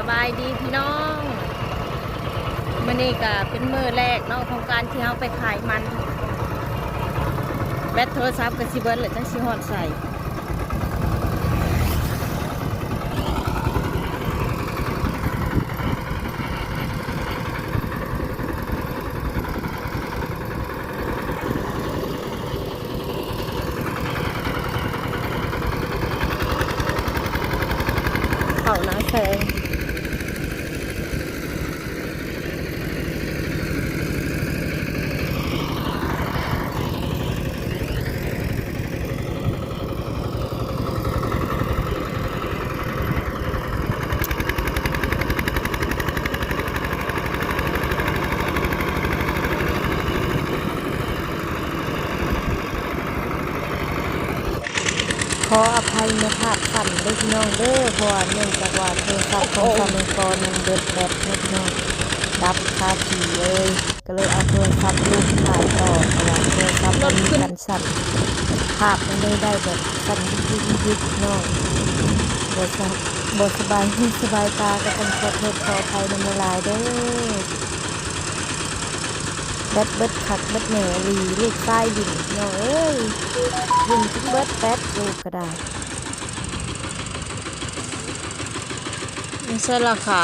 ສະບາຍດີພີ່ນ້ອງ ມື້ນີ້ກະເປັນມື້ແລກເນາະ ຂອງການທີ່ເຮົາໄປຂາຍມັນ ແບັດໂທລະສັບກະຊິເບິດແລ້ວ ຈັກຊິຮອດໃສ. ເຂົ້ານາແຊງ ຂໍອະໄພໃນພາບສັ້ນເດີ້ພີ່ນ້ອງເດີ້ ເພາະວ່າເນື່ອງຈາກວ່າໂທລະສັບຂອງສາວແມງປໍນັ້ນເບິດແບັດເນາະພີ່ນ້ອງ ດັບຄາທີ່ເລີຍ ກະເລີຍເອົາໂທລະສັບລົງຖ່າຍຕໍ່ ເພາະວ່າໂທລະສັບມັນມີການສັ່ນ ພາບມັນເລີຍໄດ້ແບບສັ່ນຍິກໆໆເນາະ ບໍ່ສະ ບໍ່ສະບາຍຫູສະບາຍຕາ ກະຕ້ອງຂໍໂທດຂໍອະໄພນຳຫຼາຍໆເດີ້. ແບັດເບິດຄັກເບິດແນ່ອີ່ຫຼີ ລູກຊາຍຫຼິ້ນພີ່ນ້ອງເອີຍ ຫຼິ້ນຈົນເບິດແບັດ ລູກກະດາຍ. ນີ້ໃສ່ລາຄາ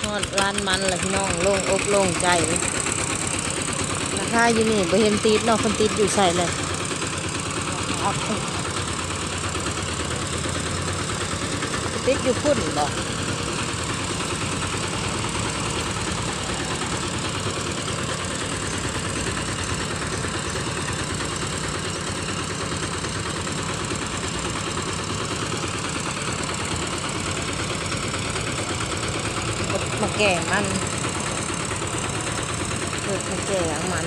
ຮອດລານມັນແລ້ວພີ່ນ້ອງ ໂລ່ງອົກໂລ່ງໃຈ. ລາຄາຢູ່ນີ້ບໍ່ເຫັນຕິດເນາະ ເພິ່ນຕິດຢູ່ໃສແຫຼະ ຕິດຢູ່ພຸ້ນບໍ? ມາແກ່ມັນ ເອີ ມາແກ່ມັນ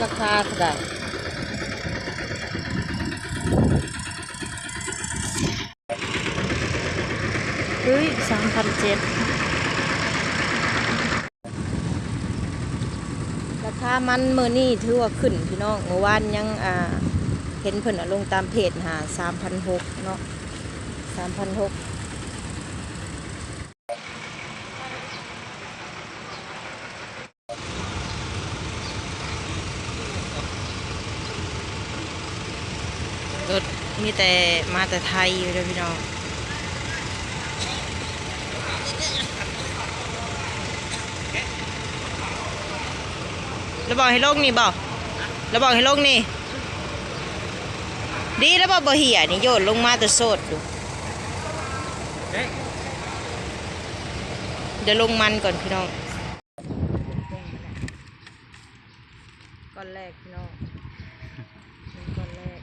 ລາຄາເທົ່າໃດ? ເຮີ້ຍ ສາມພັນເຈັດ ລາຄາມັນມື້ນີ້ຖືວ່າຂຶ້ນພີ່ນ້ອງ ມື້ວານຍັງ ອ່າ ເຫັນເພິ່ນເອົາລົງຕາມເພຈຫັ້ນ ສາມພັນຫົກເນາະ ສາມພັນຫົກ. ລົດມີແຕ່ມາແຕ່ໄທຢູ່ເດີ້ພີ່ນ້ອງ ລະບອກໃຫ້ລົງນີ້ບໍ? ລະບອກໃຫ້ລົງນີ້ ດີແລ້ວບໍ ບໍ່ເຫຍນີ້ ໂຍນລົງມາແຕ່ໂສດຢູ່ ດຽວລົງມັນກ່ອນພີ່ນ້ອງ. ກ້ອນແລກພີ່ນ້ອງ ເງິນກ້ອນແລກ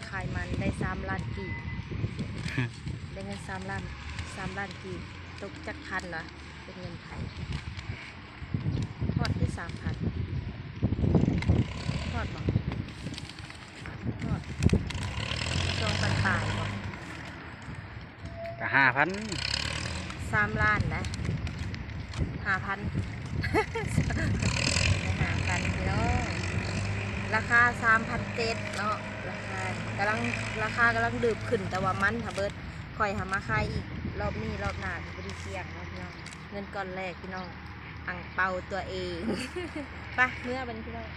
ຂາຍມັນໄດ້ສາມລ້ານກີບ ໄດ້ເງິນສາມລ້ານ ສາມລ້ານກີບ ຕົກຈັກພັນວະ ເປັນເງິນໄທ ຮອດຕິ ສາມພັນ ຮອດບໍ່? ຮອດ ສອງພັນປາຍບໍ່? ກະຫ້າພັນ ສາມລ້ານນະ ຫ້າພັນ ຫ້າພັນພີ່ນ້ອງ ລາຄາສາມພັນເຈັດເນາະ ລາຄາກຳລັງ ລາຄາກຳລັງດືບຂຶ້ນ ແຕ່ວ່າມັນຫາເບິດ ຂ້ອຍຫາມາຂາຍອີກ ລອບນີ້ລອບໜ້າກະບໍ່ໄດ້ສ່ຽງເນາະພີ່ນ້ອງ ເງິນກ້ອນແລກພີ່ນ້ອງ ອັ່ງເປົາຕົວເອງ ໄປ ເມືອບັດນີ້ພີ່ນ້ອງ.